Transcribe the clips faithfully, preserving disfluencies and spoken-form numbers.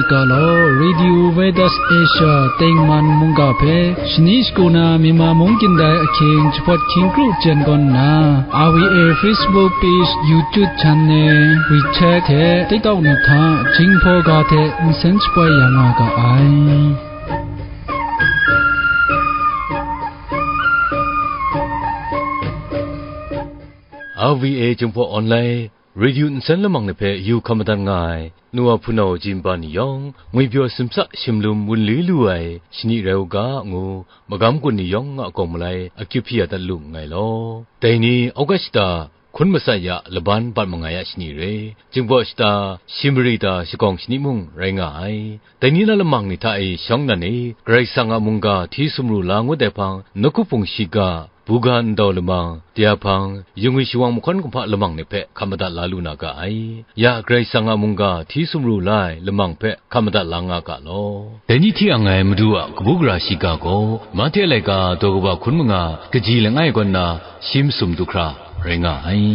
Ga law, Radio Veritas Asia tengman mungga hpe shani shagu na Myanmar mung kyin dai ahkying jahpawt hkying kru jen gawn nna, R V A Facebook page, YouTube channel, WeChat hte TikTok ni hta Jinghpaw ga hte nsen shapoi ya nga ga ai. R V A Jinghpaw Online Radio nsen lamang ni hpe yu hkam madat nga ai, nu wa hpunau jinghpa ni yawng, ngwipyaw simsa shimlum wunli lu ai shani rai u ga, ngu magam gun ni yawng a kawng malai akyu hpyi ya dat lu nngai law. Dai ni August shata hkun masat ya laban bat mangai a shani re, Jinghpaw shata shi mari ta shagawng shani mung rai nga ai. Dai ni na lamang ni hta e shawng nan e, Karai Kasang a mungga hti sumru la ngut ai hpang, nawku hpung shiga, buga ndau lamang, de a hpang, yungwi shawang mahkawn kumhpa lamang ni hpe hkam madat la lu na ga ai. Ya Karai Kasang a mungga hti sumru la ai lamang hpe hkam madat la nga ga law. Dai ni hti ang ai Madu a kabu gara shiga gaw, Mahte laika daw kaba hkun manga kaji langai kaw nna shi masum du hkra rai nga ai.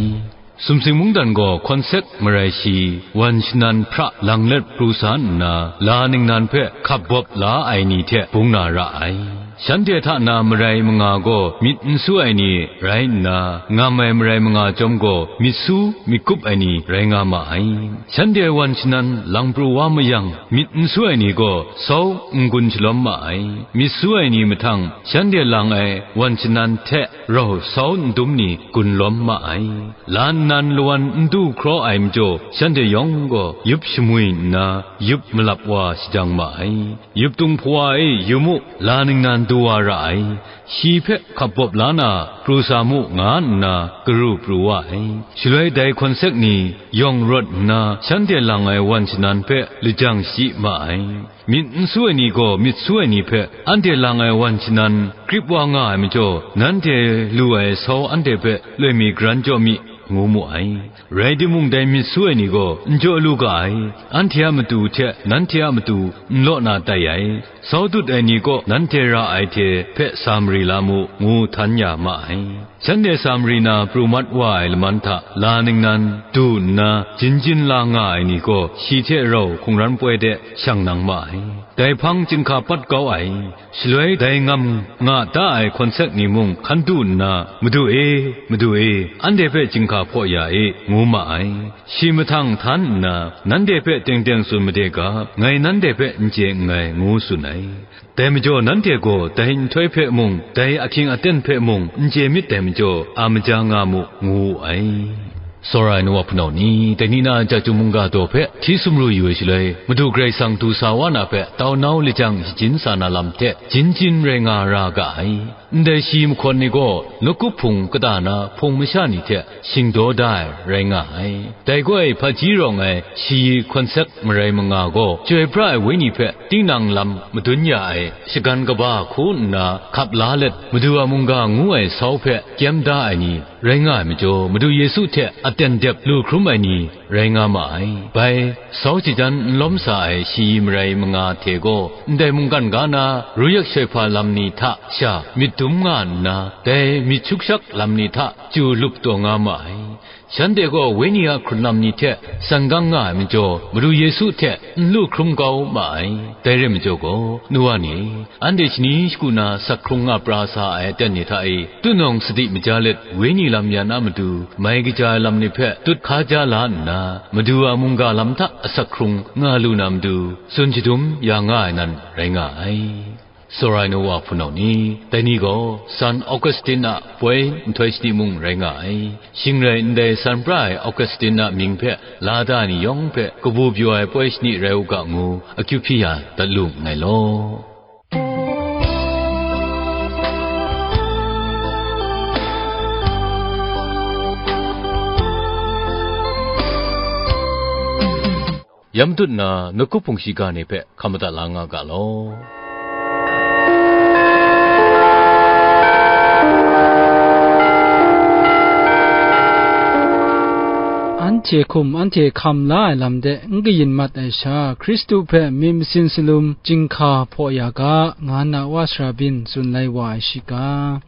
Sumsing mungdan gaw hkawnsek marai shi, wan shanan hpra lang let pru sa nna, la ningnan hpe hkap bawp la ai ni hte bung na ra ai. Shanhte hta na marai manga gaw myit n su ai ni rai nna, ngam ai marai manga chyawm gaw myit su myit kup ai ni rai nga ma ai. Shanhte wan shanan lang pru wa mayang, myit n su ai ni gaw sau n-gun shalawm ma ai. Myit su ai ni mahtang, shanhte lang ai wan shanan hte rau sau n-dum ni gun lawm ma ai. La nnan lawan n du hkraw ai majaw, shanhte yawng gaw yup shamwi nna, yup malap wa shajang ma ai. Yup tung hpawa e, yu mu, la ningnan du wa ra ai. Shi hpe hkap bawp la na, pru sa mu, nga nna garu pru wa ai. Shaloi dai hkawnsek ni yawng rawt nna, shanhte lang ai wan shanan hpe lajang shi ma ai. Myit n su ai ni gaw myit su ai ni hpe, anhte lang ai wan shanan grip wa nga ai majaw, nanhte lu ai sau anhte hpe loi mi garan jaw mi, ngu mu ai. Rai timung, dai myit su ai ni gaw n jaw lu ga ai, anhte a matu hte nanhte a matu n law na tai ai. Sau dut ai ni kaw nanhte ra ai hte hpe sa mari la mu, ngu htan ya ma ai. Shanhte sa mari na pru mat wa ai laman hta la ningnan du nna, jin jin la nga ai ni gaw shi hte rau hkungran poi de shang nang ma ai. Dai hpang chyinghka pat kau ai. Shaloi dai ngam nga da ai hkawnsek ni mung hkan du nna, "Madu e, Madu e, anhte hpe chyinghka hpaw ya e," ngu ma ai. Shi mahtang htan nna, "Nanhte hpe teng teng tsun made ga, ngai nanhte hpe n chye nngai," ngu tsun ai. Dai majaw nanhte gaw dai nhtoi hpe mung, dai ahkying aten hpe mung n chye myit dai majaw, a maja nga mu, ngu wu ai. Tsawra ai nu wa hpunau ni, dai ni na Chyum mungga daw hpe hti sumru yu ai shaloi, Madu Karai Kasang du sa wa na hpe tau nau lajang shajin sa na lam hte jin jin rai nga ra ga ai. Ndai shi mahkawn ni gaw nawkup hpung kata na hpung masha ni hte shingdaw da ai rai nga ai. Dai gaw hpaji rawng ai shayi hkawnsek marai manga gaw, Chyoi pra ai Wenyi hpe tinang lam madun ya ai shagan kaba hku nna hkap la let, Madu a mungga ngu ai sau hpe kyem da ai ni rai nga ai majaw, Madu Yesu hte aten dep lu hkrum ai ni rai nga ma ai. Bai, sau shajan n lawm sa ai shayi marai manga hte gaw, ndai mungkan ga na, ruyak shoi hpa lam ni hta sha myit dum nga nna, dai myit shukshak lam ni hta chyu lup taw nga ma ai. Shanhte gaw Wenyi a hkrunlam ni hte san gang nga ai majaw, Madu Yesu hte n lu hkrum kau ma ai. Dai rai majaw gaw, nu wa ni, anhte shani shagu na sak hkrung nga pra sa ai aten ni hta e, tunawng sadi maja let, Wenyi lam yan a matu, mai kaja ai lam ni hpe tut hka ja la nna, Madu a mungga lam hta asak hkrung nga lu na matu, tsun shadum ya nga ai nan rai nga ai. Tsawra ai nu wa hpunau ni, dai ni gaw San Augustine a poi nhtoi shani mung rai nga ai. Shing rai ndai san pra ai Augustine a mying hpe la da ai ni yawng hpe kabu pyaw ai poi shani rai u ga ngu, akyu hpyi ya dat lu nngai law. Ya matut na, nawkup hpung shiga ni hpe hkam madat la nga ga law. Anhte Anhte hkum anhte hkam la ai lam de n kayin mat ai sha, Hkristu hpe myit masin salum chyinghka hpaw ya ga, nga nna wa sara byin tsun lai wa ai shiga,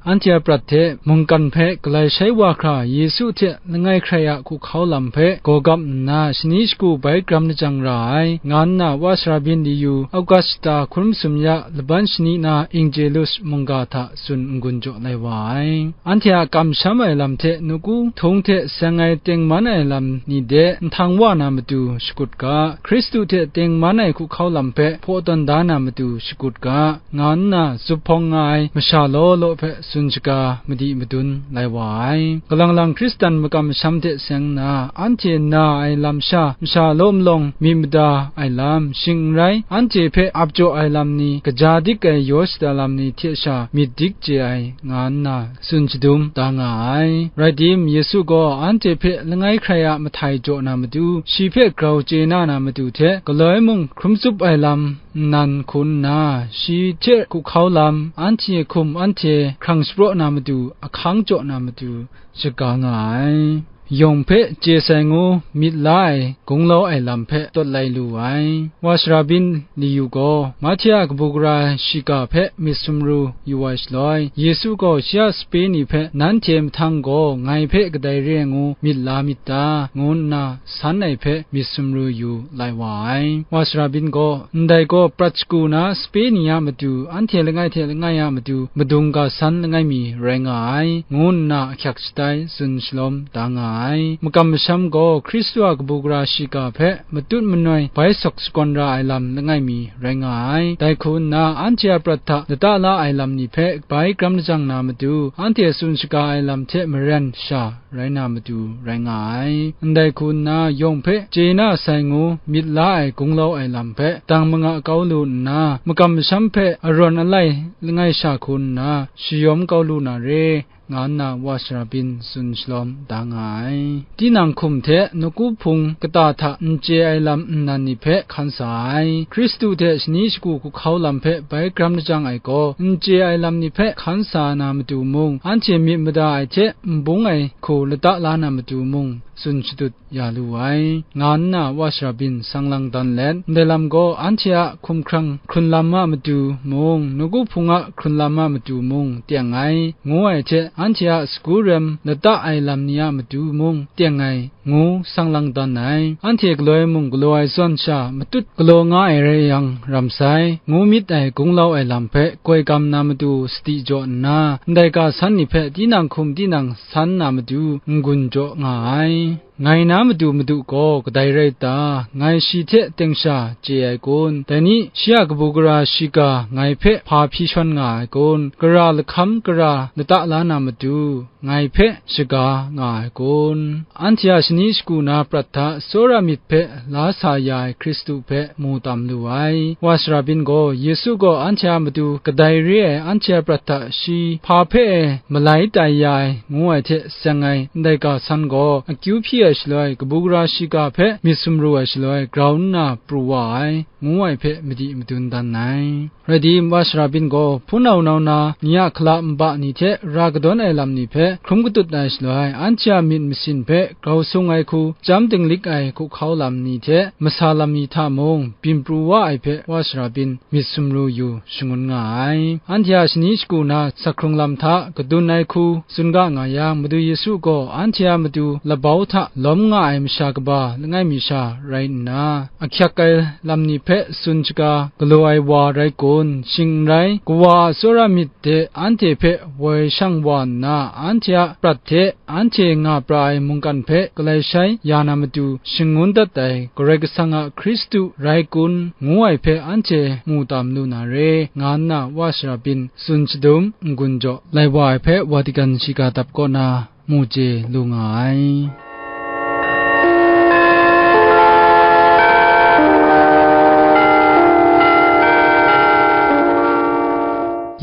anhte a prat hte mungkan hpe galai shai wa hkra Yesu hte langai hkrai a hkuhkau lam hpe gawgap nna, shani shagu bai karam lajang ra ai, nga nna wa sara byin liyu Augusta hkun masum ya laban shani na Angelus mungga hta tsun n-gun jaw lai wa ai. Anhte a kamsham ai lam hte nawku htung hte seng ai tengman ai lam ni de nhtang wa na matu shakut ga, Hkristu hte tengman ai hkuhkau lam hpe hpaw tawn da na matu shakut ga, nga nna zuphpawng nga ai masha law law hpe tsun shaga madi madun lai wa ai. Galang lang Hkristan makam masham hte seng nna, anhte na ai lam sha masha law malawng myit mada ai lam, shing n rai, anhte hpe ap jaw ai lam ni, kaja dik ai yaw shada lam ni hte sha myit dik chye ai, nga nna tsun shadum da nga ai. Rai tim, Yesu gaw anhte hpe langai hkrai a mahtai jaw na matu, shi hpe grau chye na na matu hte, galoi mung hkrum tsup ai lam nnan hku nna, shi hte hkuhkau lam, anhte hkum anhte hkrang shapraw na matu, ahkang jaw na matu, shaga nga ai. Yawng hpe chye sai ngu myit la ai gunglau ai lam hpe tawt lai lu ai. Wa sara byin liyu gaw, Mahte a kabu gara shiga hpe myit sumru yu ai shaloi, Yesu gaw shi a sape ni hpe, "Nanhte mahtang gaw ngai hpe kadai re ai ngu myit la myit ta?" ngu nna san ai hpe myit sumru yu lai wa ai. Wa sara byin gaw, ndai gaw prat shagu na sape ni a matu, anhte langai hte langai a matu madung ga san langai mi rai nga ai, ngu nna ahkyak shatai tsun shalawm da nga ai. Makam masham gaw Hkristu a kabu gara shiga hpe matut manoi bai sawk sagawn ra ai lam langai mi rai nga ai. Dai hku nna, anhte a prat hta lata la ai lam ni hpe bai karam lajang na matu, anhte tsun shaga ai lam hte maren sha rai na matu rai nga ai. Ndai hku nna, yawng hpe chye na sai ngu myit la ai gunglau ai lam hpe dang manga kau lu nna, makam masham hpe arawn alai langai sha hku nna shayawm kau lu na re, nga nna wa sara byin tsun shalawm da nga ai. Tinang hkum hte nawku hpung kata hta n chye ai lam nnan ni hpe hkan sa ai. Hkristu hte shani shagu hkuhkau lam hpe bai karam lajang ai gaw, n chye ai lam ni hpe hkan sa na matu mung, anhte myit mada ai hte n bung ai hku lata la na matu mung, tsun shadut ya lu ai, nga nna wa sara byin sang lang dan let, ndai lam gaw anhte a hkumhkrang hkrun lam a matu mung, nawku hpung a hkrun lam a matu mung teng ai, ngu ai hte, anhte a sagu rem lata ai lam ni a matu mung teng ai, ngu sang lang dan ai. Anhte galoi mung galaw ai zawn sha matut galaw nga ai rai yang ram sai, ngu myit ai gunglau ai lam hpe koi gam na matu sadi jaw nna, ndai ga san ni hpe tinang hkum tinang san na matu n-gun jaw nga ai. Ngai na matu madu gaw kadai rai ta? Ngai shi hte teng sha chye ai kun? Dai ni, shi a kabu gara shiga ngai hpe hpa hpyi shawn nga ai kun? Gara lahkam gara lata la na matu ngai hpe shaga nga ai kun? Anhte a shani shagu na prat hta tsawra myit hpe la sa ya ai Hkristu hpe mu tam lu ai. Wa sara byin gaw, Yesu gaw anhte a matu kadai re ai anhte a prat hta shi hpa hpe e malai tai ya ai, ngu ai hte seng ai ndai ga san gaw, akyu hpyi ai shaloi, kabu gara shiga hpe myit sumru ai shaloi, grau nna pru wa ai, ngu ai hpe madi madun dan ai. Rai tim, wa sara byin gaw, hpunau nau na ni a hkala nba ni hte ra kadawn ai lam ni hpe hkrum katut ai shaloi, anhte a myit masin hpe grau sung ai hku chyam dinglik ai hkuhkau lam ni hte masa lam ni hta mung byin pru wa ai hpe wa sara byin myit sumru yu shangun nga ai. Anhte a shani shagu na sakhkrung lam hta kadun ai hku tsun ga nga yang, Madu Yesu gaw anhte a matu labau hta lawm nga ai masha kaba langai mi sha rai nna, ahkyak ai lam ni hpe tsun shaga galaw ai wa rai kun? Shing n rai, kawa a tsawra myit de anhte hpe woi shang wa nna, anhte a prat hte anhte nga pra ai mungkan hpe galai shai ya na matu shangun dat ai Karai Kasang a Hkristu rai kun, ngu ai hpe anhte mu tam lu na re, nga nna wa sara byin tsun shadum n-gun jaw lai wa ai hpe Vatican shiga dap kaw na mu chye lu nga ai.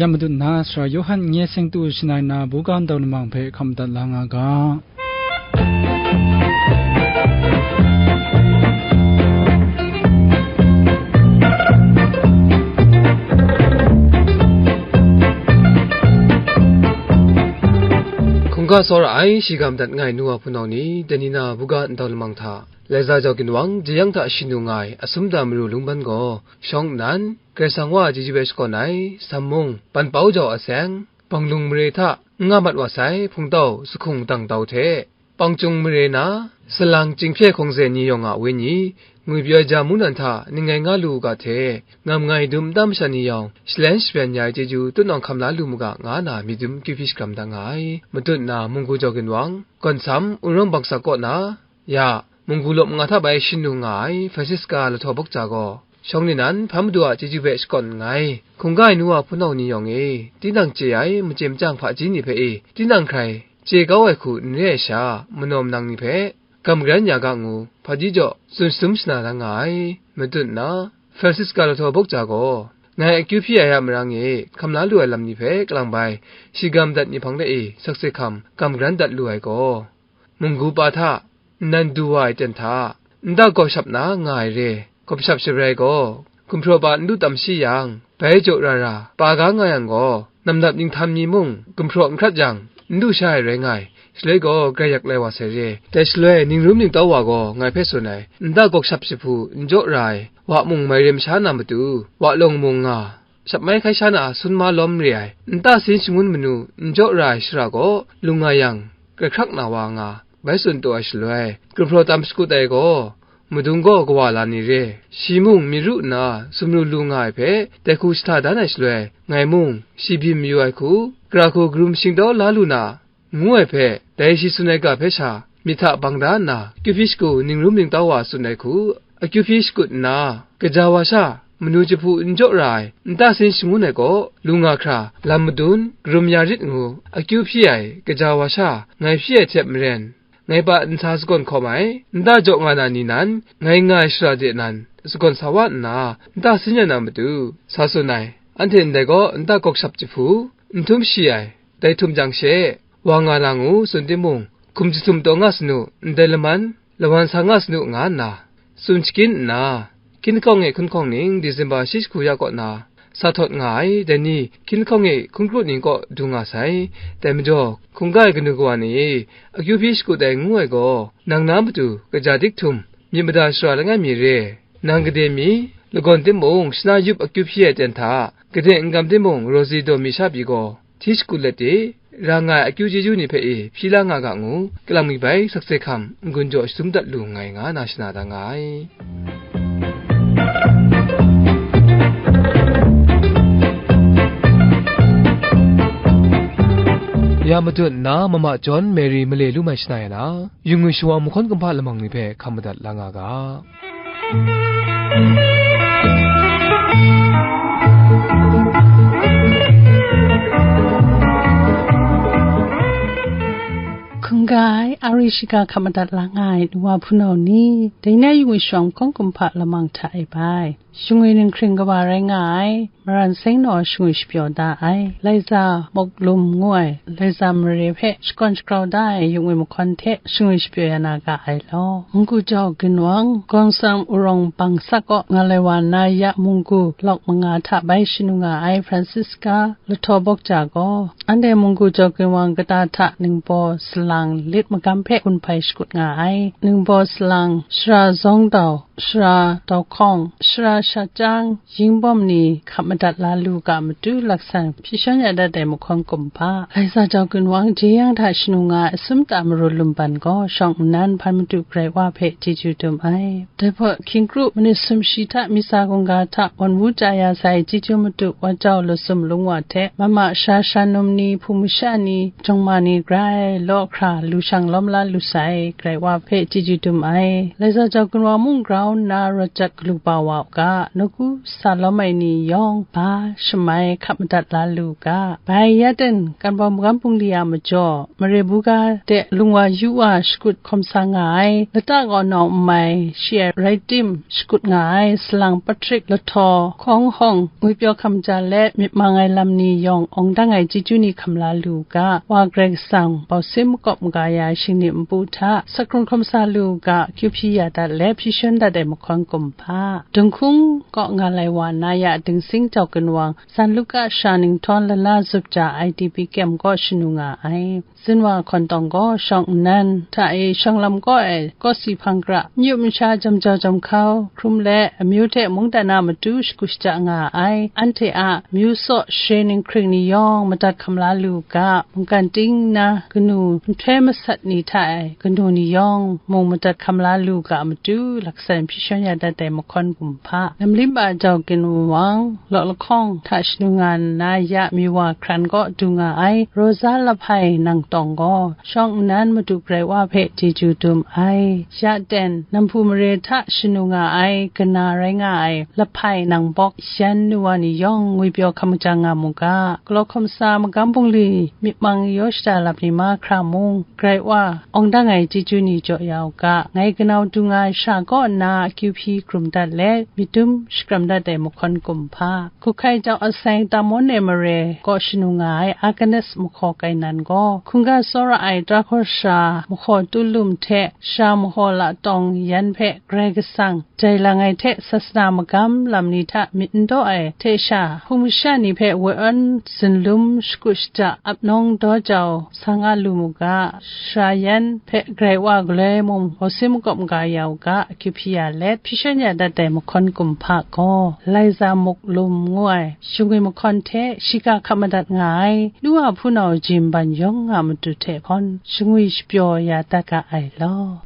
Ya madat na, Sara Yawhan nye seng tu shangai na buga ndau lamang hpe hkam dat la nga ga. Hkungga Ga tsawra ai, shi ga madat nga ai nu wa hpunau ni, dai ni na buga ndau lamang hta, Laiza jau ginwang jeyang hta shanu nga ai Asum da Maru Lungban gaw, shawng nnan, Karai Kasang wa a chyeju hpe shakawn ai, Sam mung, Panpau jau a seng, Banglung mare hta n nga mat wa sai, hpungtau Sahkung Dang Tau hte, Pangcung mare na, Salang Chyinghpye Hkawngze ni yawng a wenyi, ngwipyaw ai ja mungdan hta ning ngai nga lu u ga hte, ngam ngai dum nta masha ni yawng, shalen shapen ya ai chyeju tutnawng hkam la lu mu ga, nga na myit dum akyu hpyi shakram dat nga ai. Matut na munggu jau ginwang, gawn sam, wunrawng bangsak kaw na, ya, munggu lawp nga hta bai shanu nga ai Francisca lahtaw bawkja gaw, shawng ni nan hpa madu a chyeju hpe shakawn nngai. Hkungga ai nu wa hpunau ni yawng e, tinang chye ai machye machyang hpaji ni hpe e, tinang hkrai chye kau ai hku n re ai sha, manaw manang ni hpe gam garan ya ga ngu, hpaji jaw tsun shatum shana da nga ai. Matut nna, Francisca lahtaw bawkja gaw, ngai akyu hpyi ai a marang e hkam la lu ai lam ni hpe kalang bai, shi ga madat ni hpang de e sakse hkam gam garan dat lu ai gaw, munggu pa hta, nnan du wa ai ten hta, nta gawk shap na nga ai re, gawp shap shabrai gaw, gumhpraw pa n du tam shi yang, bai jaw ra ra, pa ga nga yang gaw, namnap ninghtam ni mung gumhpraw n hkrat yang, n du sha ai rai nga ai, shaloi gaw grai yak lai wa sai re. Dai shaloi ningrum ningtau wa gaw ngai hpe tsun ai, nta gawk shap jahpu n jaw ra ai, wa mung mai rem sha na matu, wa lawng mung nga, shap mai hkai sha na a sun ma lawm re ai, nta sin shangun manu n jaw ra ai shara gaw, lung nga yang, grai hkrak na wa nga, bai tsun taw ai shaloi, gumhpraw tam shakut ai gaw, madung gaw kawa la ni re, shi mung myit ru nna sumru lu nga ai hpe, dai hku shahta dan ai shaloi, ngai mung, shi byin mayu ai hku, gara hku karum shingtau la lu na, ngu ai hpe, dai shi tsun ai ga hpe sha, myit hta bang da nna, kyu hpyi shagu ningrum ningtau wa tsun ai hku, akyu hpyi shakut nna, kaja wa sha, manu jahpu n jaw ra ai, nta sin shangun ai gaw, lu nga hkra, lam madun, karum ya rit ngu, akyu hpyi ai, kaja wa sha, ngai hpyi ai hte maren, ngai pa nsa sagawn hkawm ai, nta jaw nga na ni nan, ngai nga ai shara de nan, sagawn sa wa nna, nta sin ya na matu, sa tsun ai, anhte ndai gaw nta gawk shap jahpu, n htum shi ai, dai htum jang she, wa nga na ngu tsun timung, hkum jahtum taw nga sanu, ndai laman, lawan sa nga sanu nga nna, tsun shakyin nna, hkying hkawng e hkun hkawng ning December shi jahku ya kaw na, sa htawt nga ai, dai ni hkying hkawng e hkun kru ning kaw du nga sai. Dai majaw, hkungga ai kanu kawa ni, akyu hpyi shakut ai ngu ai gaw, nang na matu kaja dik htum, myit mada shara langai mi re, nang gade mi, lagawn timung, shana yup akyu hpyi ai ten hta, gade n-gam timung, rawzi daw mi sha pyi gaw, hti shakut let e, ra nga ai akyu chyeju ni hpe e hpyi la nga ga ngu, kalang mi bai sakse hkam n-gun jaw shadum dat lu nngai nga na shana da nga ai. Ya matut nna, mama John Mary male lu mai shana ya na, yu ngwi shawa mahkawn kumhpa lamang ni hpe hkam madat la nga ga. Hkungga ai, a ri shiga hkam madat la nga ai, nu wa hpunau ni, dai na yu ngwi shawa mahkawn kumhpa lamang hta e bai, shingwi ninghkring kaba rai nga ai, Maran Seng naw shingwi shapyaw da ai, Laiza Mawk Lum ngu ai, Laiza mare hpe shakawn shagrau da ai yu ngwi mahkawn hte shingwi shapyaw ya na ga ai law, Munggu jau ginwang, Gawng Sam Urawng Bang Sak kaw nga lai wa na ya munggu lawk manga hta bai shanu nga ai Francisca lahtaw bawk ja gaw, anhte munggu jau ginwang kata hta ningbaw salang lit magam hpe hkun hpai shakut nga ai, ningbaw salang shara zawng dau, shara dau hkawng, shara sha chyang, yingbawm ni hkap madat la lu ga matu laksan hpyi shawn ya dat ai mahkawn kumhpa, Laiza jau ginwang jeyang hta shanu nga ai Asum da Maru Lungban gaw shawng nnan hpan madu Karai Wa hpe chyeju dum ai. Dai hpaw hkying kru manit sumshi hta, misa gungga hta, wan wu chya ya sai chyeju madu Wa jau Lusum Lung Wa hte, mama sha sha num ni, hpung masha ni, jawng ma ni grai law hkra lu shang lawm la lu sai, Karai Wa hpe chyeju dum ai. Laiza jau ginwang mung grau nna rawt jat galu ba wa u ga, nawku sa lawm ai ni yawng ba shamai hkap madat la lu u ga, bai ya ten kan bawm magam bungli a majaw, mare buga de lung wa yu wa shakut hkawm sa nga ai, lata kaw nau n mai shi ai rai tim, shakut nga ai salang Patrick lahtaw hkawng hawng, ngwipyaw hkam ja let myit mang ai lam ni yawng awng dang ai chyeju ni hkam la lu u ga, Wa Karai Kasang bau sim makawp maga ya ai shingni npu hta, sakrung hkawm sa lu u ga, kyu hpyi ya dat let hpyi shawn dat ai mahkawn kumhpa, Dunghkung kaw nga lai wa na ya dingsing jau ginwang, San Luka sha ninghtawng lana zup ja I D P kyem kaw shanu nga ai. Zinwa hkawn tawng gaw shawng nnan hta e shawng lam kaw e kawsi hpang kra, myu masha jam jau jam hkau, hkrum let amyu hte mungdan a matu shagu shaja nga ai. Anhte a myu saw share ninghkring ni yawng madat hkam la lu ga, mungkan ting na kanu nhtoi masat ni hta e kanu ni yawng mung madat hkam la lu ga matu, laksan hpyi shawn ya dat ai mahkawn gumhpa, namlim a jau ginwang, law lahkawng hta shanu nga nna ya mi wa hkran kaw du nga ai Rosa Lahpai nang tawng gaw, shawng nnan Madu Karai Wa hpe chyeju dum ai. Ya ten, Nampu mare hta shanu nga ai, kana rai nga ai Lahpai nang bawk yan nu wa ni yawng ngwipyaw hkam majang nga mu ga, galaw hkawm sa magam bungli myit mang yaw shada lap ni mahkra mung, Karai Wa awng dang ai chyeju ni jaw ya u ga, ngai kanau du nga ai sha kaw nna akyu hpyi krum dat let, myit dum shakram dat ai mahkawn gumhpa, Hkuhkai jau aseng Tamon e mare kaw shanu nga ai Agnes mahkaw kainan gaw, hkungga tsawra ai Trahkor sha mahkaw tulum hte sha mahkaw latawng yan hpe Karai Kasang jai lang ai hte sasana magam lam ni hta myit n daw ai hte sha, hpung masha ni hpe woi awn zunlum shagu shaja ap nawng daw jau sa nga lu mu ga, sara yan hpe Karai Wa galoi mung hkawsim makawp maga ya u ga, akyu hpyi ya let, hpyi shawn ya dat ai mahkawn gumhpa gaw, Laiza Muk Lum ngu ai shingwi mahkawn hte shiga hkap madat nga ai, nu a hpunau jim ban yawng a matu hte hkawn shingwi shapyaw ya dat ga ai law.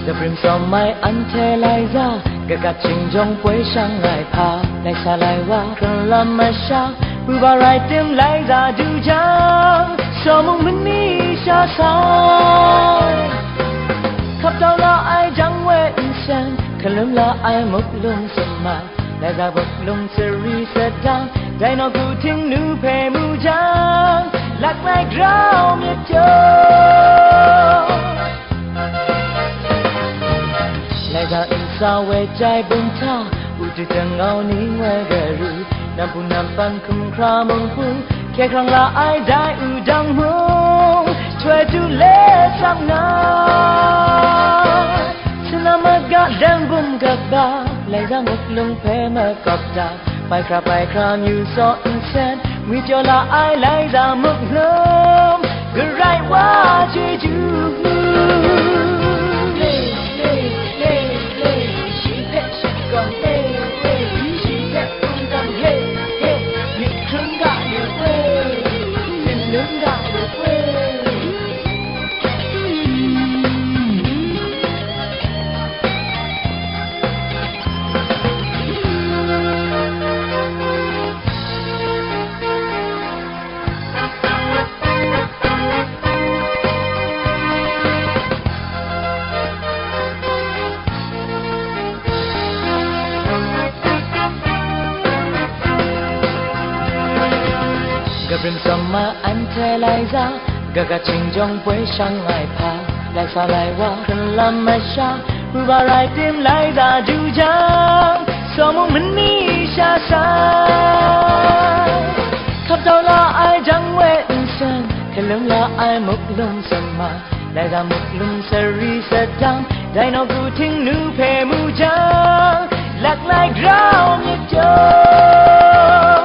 Dabrim sawm ai anhte Laiza, kagat shing jawng poi shang ai hpa, lai sa lai wa, hkrun lam masha, pu ba rai tim Laiza du jang, saw mung mani sha sai. Hkap tau la ai jang we nsen, hkalum la ai muk lung summa, Laiza muk lung sari sadang, dai nawku htingnu hpe mu jang, lak lai grau myit jaw. Laiza nsa we jai bun hta, u tu jangau ni ngoi garu, nampu nampan hkum hkra mungpu, hkye hkrang la ai dai u dang mung, htoi tu le tsap nga. Sina maga dan bum kaba, Laiza muk lung hpe makawp da, bai hkra bai hkra myu saw nsen, ngwi pyaw la ai Laiza muk lung, Karai Wa chyeju. Kabrim sawm ma anhte Laiza, kaga ching jawng poi shang ai hpa, lai sa lai wa, hkrun lam masha, pu ba rai tim Laiza du jang, saw mung mani sha sai. Hkap tau la ai jang we nsen, hkalum la ai muk lum summa, Laiza muk lum sari sadang, dai nawku htingnu hpe mu jang, lak lai grau myit jaw.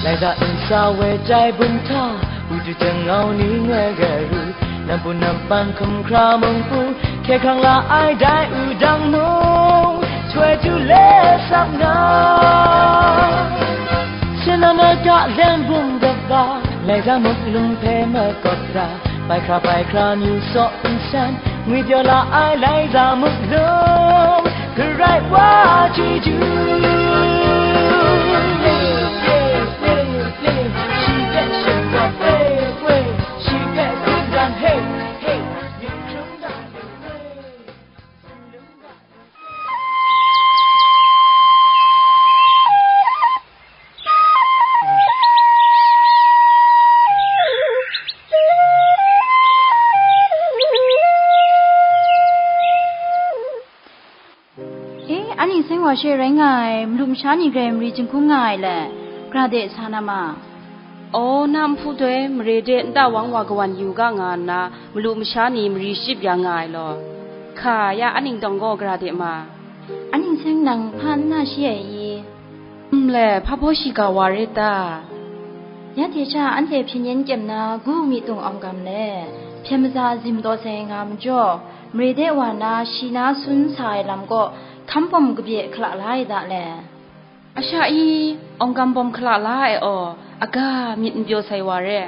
Laika nsa we jai bun hta, u du jangau ni ngoi garu, nampu nampan hkum hkra mungpu, hkye hkrang la ai dai u dang mung, htoi tu le sap nga. Shanang a ga len bum kaba, Laiza muk lung hpe makawp da, bai hkra bai hkra myu saw nsen, ngwi pyaw la ai Laiza muk lung, Karai wa chyeju. E, a ning seng wa she rai nga ai, malu masha ni grai mari jinghkung nga ai le, gra de sa na ma. Aw, na nhpu doi mare de nta wang wa kawan yu ga nga nna, malu masha ni mari shachyip ya nga ai law. Hka, ya a ning tawng gaw gra de ma. A ning seng nang hpa n na shi ai i? Nle, hpa baw shiga wa ret ta? Ya hte sha anhte hpyen yen kyem na gu mi tung awng gam le, hpyen maza zim daw sai nga majaw, mare de wa na shi na sun sa ai lam kaw hkam bawm kabye hkala la ai da le. A sha i, awng gam bawm hkala la ai aw, aga myit n pyaw sai wa re.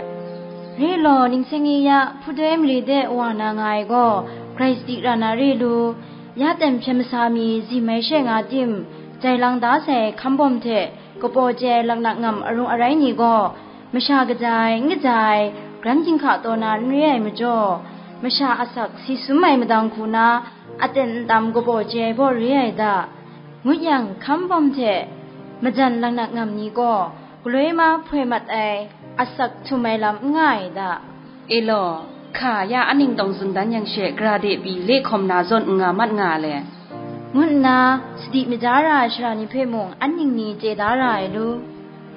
Re law, ning seng i ya, hpudoi mare de wa na nga ai gaw, grai sadi ra na re lu, ya ten hpyen masa mi zim ai she nga tim, jai lang da sai hkam bawm hte, kapaw chye ai laknak ngam arung arai ni gaw, masha kaja ai, n kaja ai, gran ginhka taw na n re ai majaw, masha asak si sum ai madang hku na, aten ntam kapaw chye ai baw re ai da. Ngut yang, hkam bawm hte majan laknak ngam ni gaw, galoi ma hpoi mat ai, asak htum ai lam n nga ai da. E law, hka, ya a ning tawng tsun dan yang she, gra de pyi, le hkawm na zawn n nga mat nga le, ngut nna, sadi maja ra ai sara ni hpe mung, an ning ni chye da ra ai lu.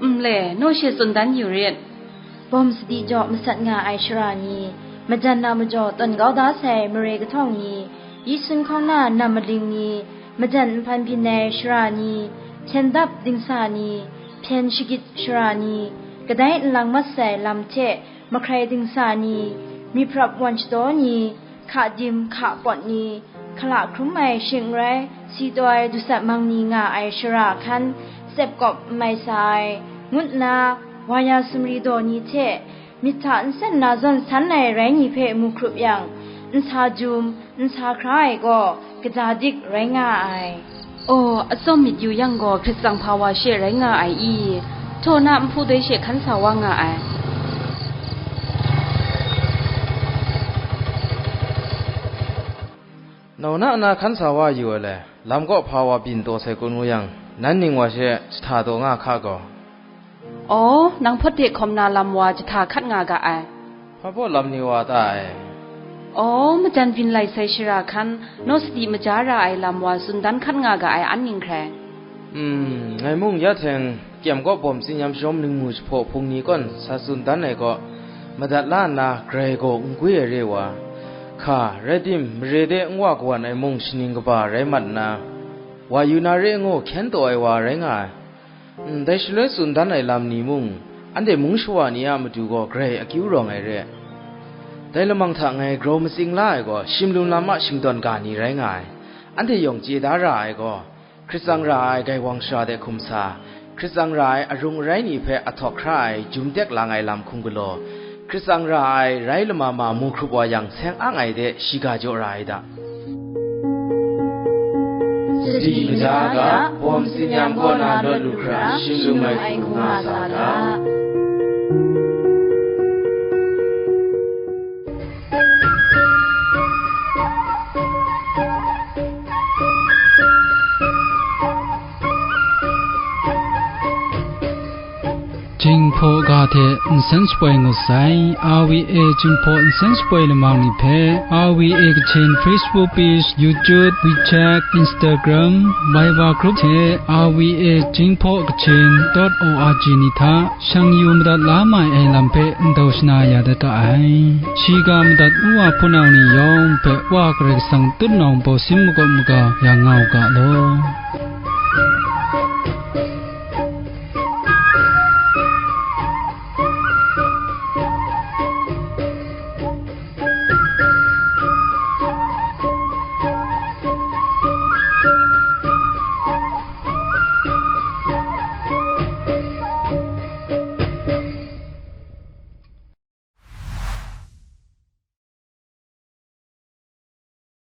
N le, naw she tsun dan yu rit. Bawm sadi jaw masat nga ai sara ni, majan na majaw tawn kau da sai mare kahtawng ni, yi sun hkawng na nam maling ni, majan nhpan byin ai sara ni, hpyen dap dingsa ni, hpyen shagit sara ni, kadai nlang mat sai lam hte mahkrai dingsa ni, myihprap wan shadaw ni, hka dim hka pawt ni, hkala hkrum ai shing n rai, si taw ai dusat mang ni nga ai shara hkan, tsep kawp n mai sa ai, ngut nna, wa ya sumri daw ni hte, myit hta nsen na zawn san ai rai ni hpe mu hkrup yang, nsa jum, nsa hkra ai gaw, kaja dik rai nga ai. Aw, atsawm myit yu yang gaw, hkrit tsang hpa wa she rai nga ai i? Htaw na nhpu doi she hkan sa wa nga ai. Nau na na hkan sa wa yu ai le, lam kaw hpa wa byin taw sai kun ngu yang, nan ning wa she jahta taw nga hka gaw. Aw, nang hpawt de hkawm na lam wa jahta hkat nga ga ai. Hpa baw lam ni wa ta ai? Aw, majan byin lai sai shara hkan, naw sadi maja ra ai lam wa tsun dan hkat nga ga ai an ning hkrai. Hmm, ngai mung ya hteng, kyem kaw bawm tsinyam shawm ningmu jahpaw hpung ni kawn sa tsun dan ai kaw, madat la nna grai gaw n gwi ai re wa, hka, rai tim, mare de n wa kawan ai mung shaning kaba rai mat nna, wa yu na re ngu hkyen taw ai wa rai nga ai. Ndai shaloi tsun dan ai lam ni mung, anhte mung shawa ni a matu gaw grai akyu rawng ai re. Dai lamang hta ngai grau matsing la ai gaw, shim lum lam a shingtawn ga ni rai nga ai. Anhte yawng chye da ra ai gaw, hkrit tsang ra ai gaiwang shara de hkum sa, hkrit tsang ra ai arung arai ni hpe ahtawk hkra ai jum tek lang ai lam hkum galaw, hkrit tsang ra ai rai lama ma mu hkrup wa yang, seng ang ai de shiga jaw ra ai da. Sadi maja ga, bawm tsinyam kaw na lawt lu hkra, shim lum ai hku nga sa ga. Jinghpaw ga hte nsen shapoi ngut sai, R V A Jinghpaw nsen shapoi lamang ni hpe, R V A Kachin Facebook page, YouTube, WeChat, Instagram, Viber group hte R V A Jinghpaw Kachin dot O R G ni hta shang yu madat la mai ai lam hpe ndau shana ya dat ga ai. Shiga madat u wa hpunau ni yawng hpe Wa Karai Kasang tutnawng baw sin makawp maga ya nga u ga law.